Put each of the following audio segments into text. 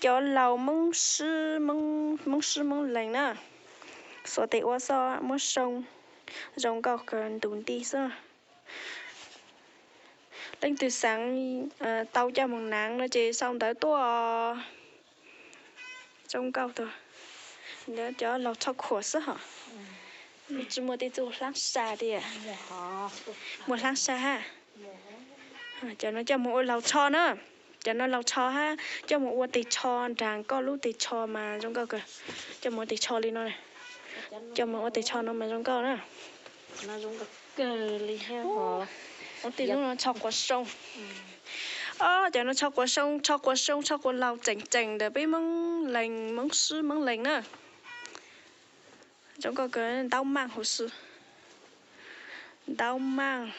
Cov laus Hmoob sib, Hmoob sib Hmoob lees na, xuas tes ua xwb, muab soo zoo nkauj kawg ntus nti xwb. Leej twg xav tau coj mus hnav no ces sau ntawv tuaj. Zoo nkauj tag. Cov laus tsho khuam xwb hos. Tsis muaj tej txuj hlab sa tiag. Muaj hlab sa hab. Cov no coj mus ua laus tsho na. Cov no laus tsho hab, coj mus ua tes tsho nrag koj lub tes tsho mas zoo nkauj kawg. Coj mus ua tes tsho li no. Coj mus ua tes tsho no mas zoo nkauj na. Tej lub no tsho quav soo. Cov no tsho quav soo, tsho quav soo, tsho quav laus tseem tseem ntawm peb Hmoob lees, Hmoob sib Hmoob lees na. Zoo nkauj kawg, ntaub maj huv si. Ntaub maj.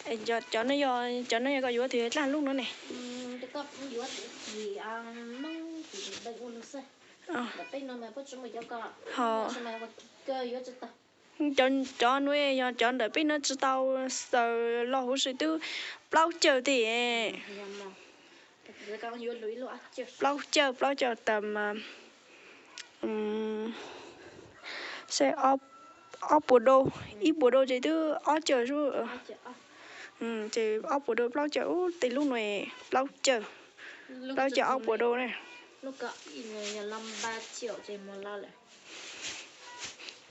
Cov no, cov no yog koj yuav twg dlaab lub no ne? Cov nuav yog cov ntawm peb nuav tsis tau xaws los huv si twb plaub caug tiag. Plaub caug, plaub caug tas mas ob puas dau, ib puas dau ces twb ob caug xwb. Ces ob puas dau plaub caug, tej lub no plaub caug, plaub caug ob puas dau ne.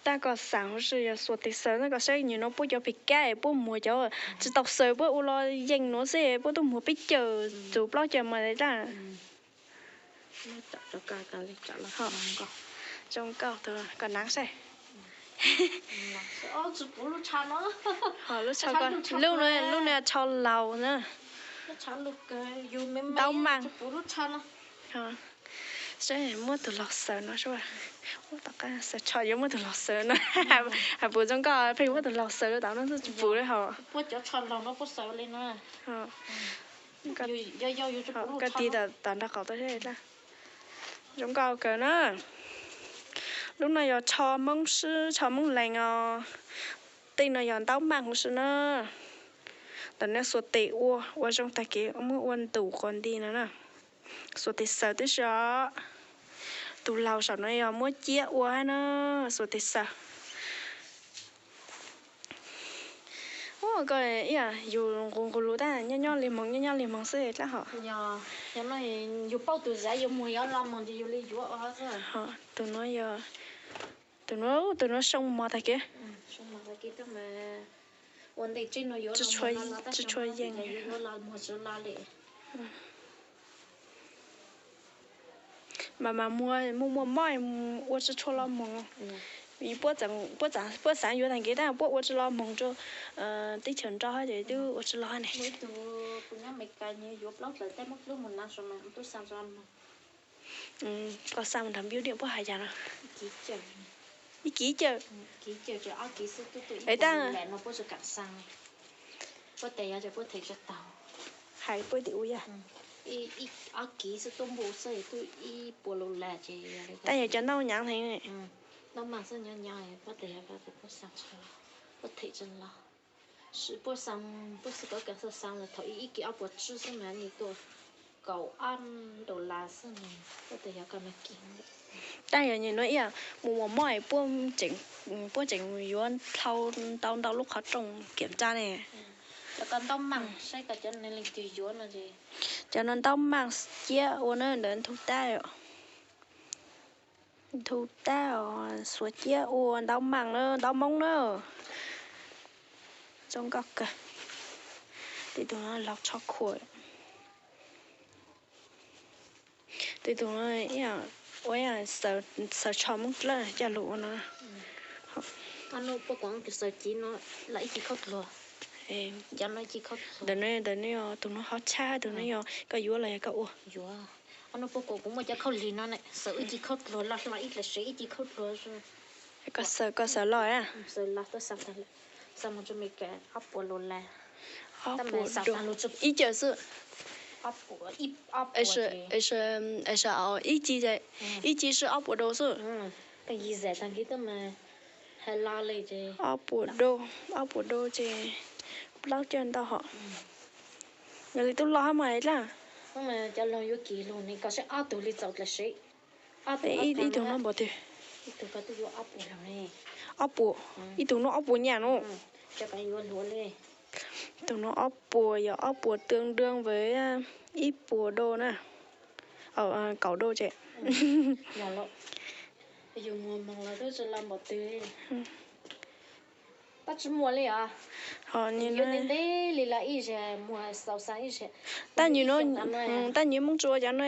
Tab koj xav huv si yog xuas tes xaws, tab koj saib nyuam no puab cov pem kab es puab muag cov tsis tau xaws puab ua los yeej nuav xwb puab twb muag peb caug txug plaub caug mas dab. Zoo nkauj, koj hnav saib. Lub, lub no tsho laus na. Ntaub maj. Saib muab tug laug xaws no, tom qab xaws tsho yuav muab tug laug xaws no. Has puas zoo nkauj pheej muab tug laug xaws rau tom no xwb tsis pum li hos. Koj tig tom nraub qaum tau. Zoo nkauj kawg na. Lub no yog tsho Hmoob sib tsho Hmoob lees os. Tej no yog ntaub maj huv si na. Ntawm no xuas tes ua, ua zoo tag kev muab ua ntus quas nti no na. Xuas tes xaws tib si os. Tus laug saum no yog muab ciab ua hab na, xuas tes xaws. Koj ib yam yug nqus nqus lus tab nyob nyob li moog nyob nyob li moog xwb dlaab hom. Yug paub tus zam yug muag yuav los moog ces yug li yuav. Tus nuav, tus nuav, tus nuav soo mos tag kev. Ua ntej tseeb no yuav tsis tshua yeej. Mas mas muaj muaj mob ua tsis tshua los moog. Puab xaav yuav tag kev tab puab ua tsis los moog rua teb chaws nrau hab ces twb ua tsis los ne. Koj xa mus nrug npiu diam puab has yam no. Ib kiv cawm. Es tab hais puab tim ua yag. Tab yog cov ntaub nyaav heev. Puab xaav, puab xaav kov kag xaav xaav thaum ib kiv ob puas tsib xwb mas nws tuaj kaum ob dollar xwb. Tab yog nyem nuav ib yam mus mus mob puab tseem, puab tseem yuav dhau ntau ntau lub qhov rooj kiam tsa ne. Cov no ntaub maaj ciab ua na, ntawd ntug tab, ntug tab os, xuas ciab ua ntaub maaj na, ntaub moob na. Zoo nkauj kawg. Tej tug no laug tsho khuam. Tej tug no ua xaws tsho moob dlawb coj lug ua no. Ntawm no, ntawm no yog tus no hov tshab, tus no yog koj yuav los yog koj ua. Ob nub puag kuv muaj cov khaub lig no, xaws ib ci khaub dluag los hlo ib dlaim sev ib ci khaub dluag. Koj xaws, koj xaws los, xa mus rau Meskas ob puas dollar. Ib caug xwb. Ib ci, ib ci, ib ci xwb ob puas dau xwb. Ob puas dau, ob puas dau ces plaub caug ntau hom. Yog li twb loj hab mas dlaab. Cov laug yuav kis lug ne, koj saib ob tug li txaus dlaim siv. Ib tug no npaum twg? Ib tug ko twb yuav ob puas lug ne. Ob puas? Ib tug no ob puas nyaj no. Tus no ob puas, yog ob puas tương đương với ib puas đô na. Kaum đô tse. Yus muag moog los twb tsi loj npaum twg. Tab tsi muag li os. Ho ntev ntev li los ib zag, muag xaus xaus ib zag. Tab nws, tab nws Moob tsi ua cov no,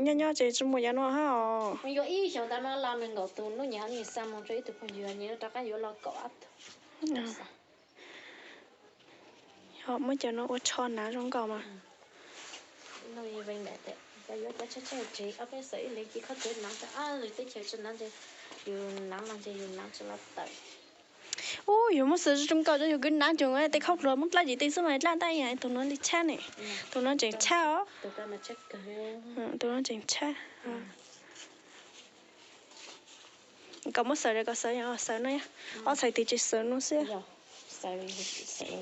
nyob nyob tsev tsi muag cov no hab os. Yuav ib xyoos tas no los nees nkaum tug, lub nyam ho nws xa moog rua ib tug phooj ywg, nws rov qab yuav los kaum ob tug. Ho muab cov no ua tsho hnav zoo nkauj mas. Yuav cov tshaib tshaib tsev, ob peb xaws ib leeg ci khaub dluav hnav tas, lwm teb chaws tsi hnav, yus hnav mas ntshe yus hnav tsi los tawm. Ub, yus muab xaws zoo nkauj, yus kwv hnav coog tej khaub dluav Moob dlaab tsi tej xwb mas dlaab, tab ib tug no li tshab ne. Tus no tseem tshab os. Tus no tseem tshab. Koj muab xaws, koj xaws, xaws no, ob txhais tes tsis xaws no xwb.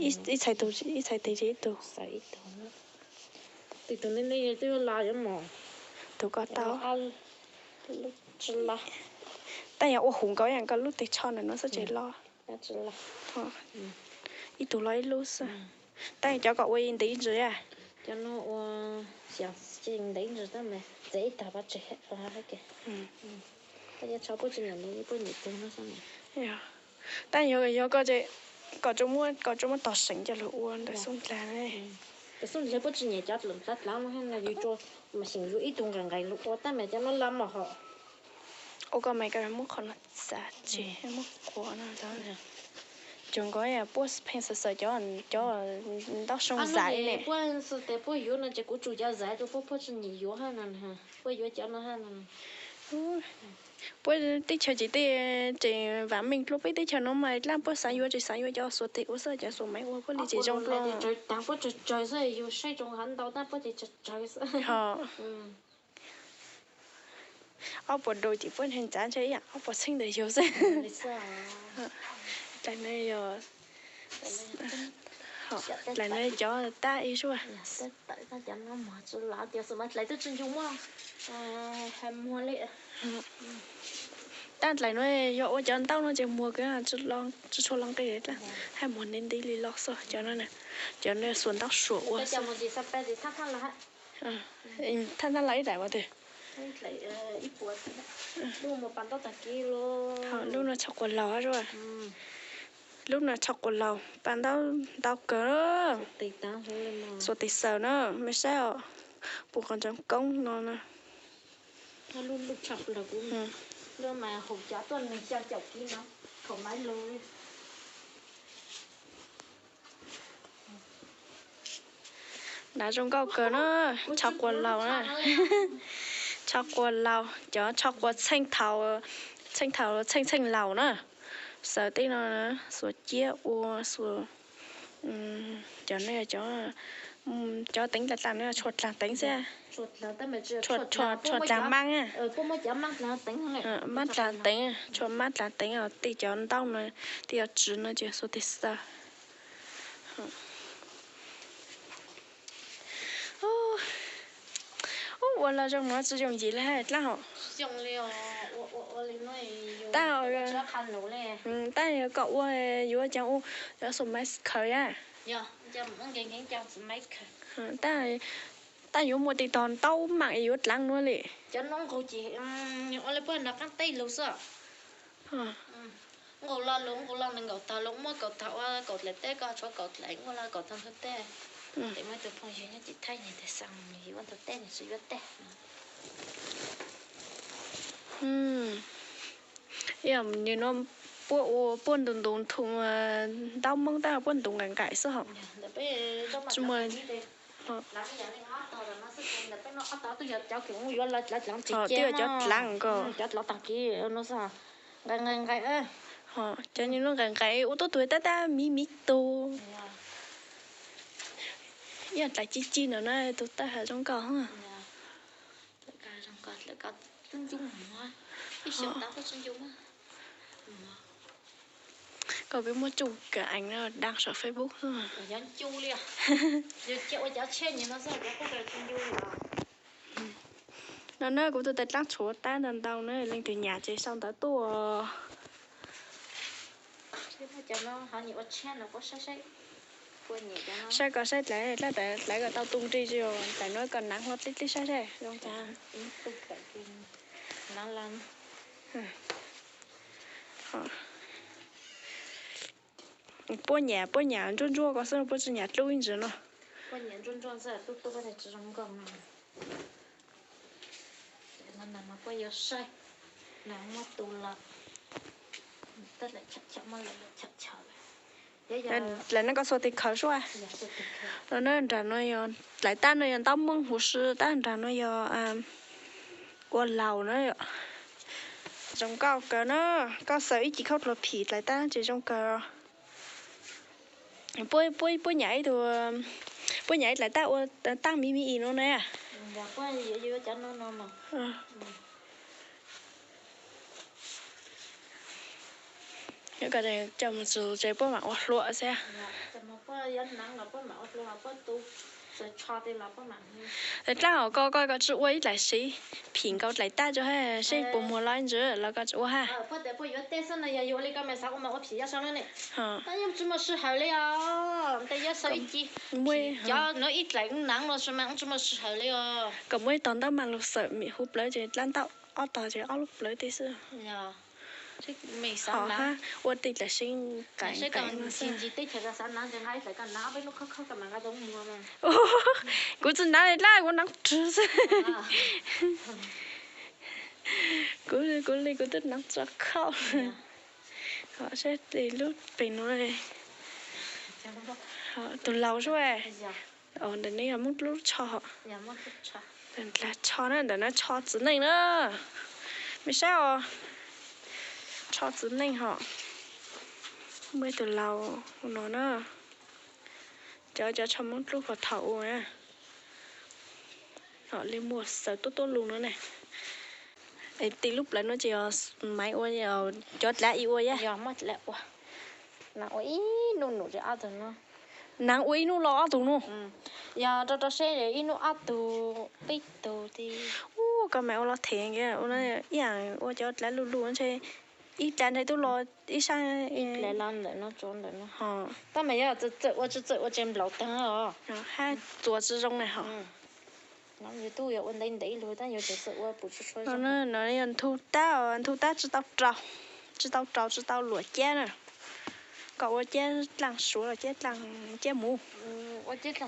Ib txhais tes tsis ib tug. Tus ko tau. Tab yog ua huv nkaus, koj lub teg tsho ntawm no xwb tseem loj. Ib tug loj ib lub xwb. Tab cov kom ua ntev ntsis a. Cov no ua ntev ntsis tab mas txiav ib tag pov tseg. Tab yog tsho puab tsi nyiam, puab nyiam tug no. Tab yog, yog koj, koj tsuas muab tog seem coj lug ua ntawm xub ndlag. Ntawm xub ndlag puab tsi nyiam cov dlav dlav no, yus tsuas mas seem yus ib tug nqaim nqaim lug ua, tab mas cov no loj mas hom. Ua koj mas koj muab qhov no txav tseg, muab quav no. Cov nkaus puab pheej xaws xaws cov, cov ntaub soo zaiv ne. Puab xaws tes puab yuav no ces kuv tsum cov zaiv rua puab, puab tsi nyiam yuav hab no, puab yuav cov no hab no. Puab teb chaws tseem, tseem vam meej dlua peb teb chaws no mas dlaab puab xav yuav tseem xav yuav cov xuas tes ua xwb, cov xuas maiv ua puab li tseem zoo dlua. Puab tsawg tsawg xwb, yus saib zoo hab ntau tab puab tseem tsawg tsawg xwb. Ho ob puas dau ces puab ntshai ntxav ntshe ib yam ob puas txheej ntawm yus xwb. Dlaim no yog, dlaim no cov tab ib suab. Tab dlaim no yog ua cov ntaub no ces muag kawg, tsi tshua loj nqi, hab muag ntev ntev li loj xwb cov no. Cov no xuas ntaub suav ua. Thaj thaj los ib daim mas twg? Lub no tsho quas laug, lub no tsho quas laug, pas ntaub ntau kawg. Xuas tes xaws na, mej saib os, puag qhov ntsoov koob no na. Hnav zoo nkauj kawg na, tsho quas laug na. Tsho quas laug, cov tsho quas txheej thaum, txheej thaum txheej txheej laus na. Xaws tej no, xuas ciab ua, xuas, cov no yog cov, cov teev dlaag dlaag no tshuav dlaag teev xwb. Tshuav dlaag maab, maab dlaag teev, tshuav maab dlaag teev, tej cov ntaub no, tej cov tswv no ces xuas tes xaws. Ua los zoo no tsi yooj yim li hab dlaab hom. Tab, tab yog kom ua yuav cas ua, yuav xuas maiv khaws yag. Tab, tab yuav muaj tes tog ntaub maam yuav dlaag nuav li. Cov no nqus ces ua le puag nov qaab teb lug xwb. Nqus los lug, nqus los nees nkaum tog lug, muab kaum tog ua kaum dlaim teb, koj tshuav kaum dlaim ua los kaum tog ntug teb. Tes muaj ib tug phooj ywg nyob tim Thaib, nws tes xav nws yuav ua ntug teb, nws tsi yuav teb. Ib yam nws no puab ua puab ntu ntu thu ntaub Moob tab puab ntu nqaim nqaim xwb hom. Tsi muaj. Twb yog cov dlaag ko. Cov nws no nqaim nqaim ua tuab tug tab tab miv miv tug. Ib yam dlaim ci ci no na, tug tab has zoo nkauj. Koj peb muab tsuj kawm eev no đăng saum Facebook. No na kuv tus tais dlaab tshuav tab ntau ntau na, leej twg nyam ces sau ntawv tuaj. Saib ko saib dlawb, dlawb, dlawb kom tau tu nrig tsis, tais no kom naav hlo tib tib saib saib zoo cas. Puab nyam, puab nyam ntsuab ntsuab ko xwb, puab tsi nyam dlub ib ntsis no. Lawv no koj xuas tes khawv sua. Lawv no nram no yog dlawb tab no yog ntaub moob huv si, tab nram no yog ua laus na. Zoo nkauj kawg na, koj xaws ib cim khaub dluag phim dlawb tab ces zoo kawg. Puab, puab, puab nyam ib tug, puab nyam ib dlawb tab ua taab miv miv ib no na. Coj mus txug tsev puab mam ua hlua xwb. Dlaab hov ko koj, koj tsi ua ib dlaim siv phim nkaus dlaim tab tso hab, seb puas muag los ntsis los koj tsi ua hab. Kom muaj ib tog ntaub mas lug xawm mim huv plawv ces dlaab ntaub ob tog ces ob lub plawv teb xwb. Hov hab ua tej dlaim siv qaim qaim no xwb. Kuv tsi naav le dlaab, kuv naav rwg xwb. Kuv, kuv le kuv twb naav tso khauj. Hov saib lub pem no. Tus laus sub. Ntawm no yog Moob Dlub tsho. Dlaag tsho na, ntawm no tsho txiv neej na. Mej saib os, tsho txiv neej hov. Muaj ib tug laus no na. Cov, cov tsho Moob Dlub puag thaum ub na. Hov le muaj xaws tuab tuab lug no ne. Tim lub plawv no ces yog maiv ua, cov dlaab ib ua yog. Naav ua ib nub num ces ob tug no. Naav ua ib nub los ob tug no. Yog rau rau seb ib nub ob tug, peb tug ti. Ub, koj maiv ua los them nkaus, ua ib yaam ua cov dlaab luj luj ntshe ib dlaab ntshe tub los ib sab. Ib dlaab los ntawm no tsuav ntawm no. Tab mas yog txawm ua tsi txawm ua ces nplaum taag os. Hab txuas tsi zoo na hov. Yus tub yog ua ntev ntev lug tab yus txawm ua pum tsuag tsuag zoo. No yog ntug tab, ntug tab tsi tau rau, tsi tau rau tsi tau luam ciab na. Koj ua ciab dlaaj suav los ciab dlaaj, ciab muv. Ua ciab dlaaj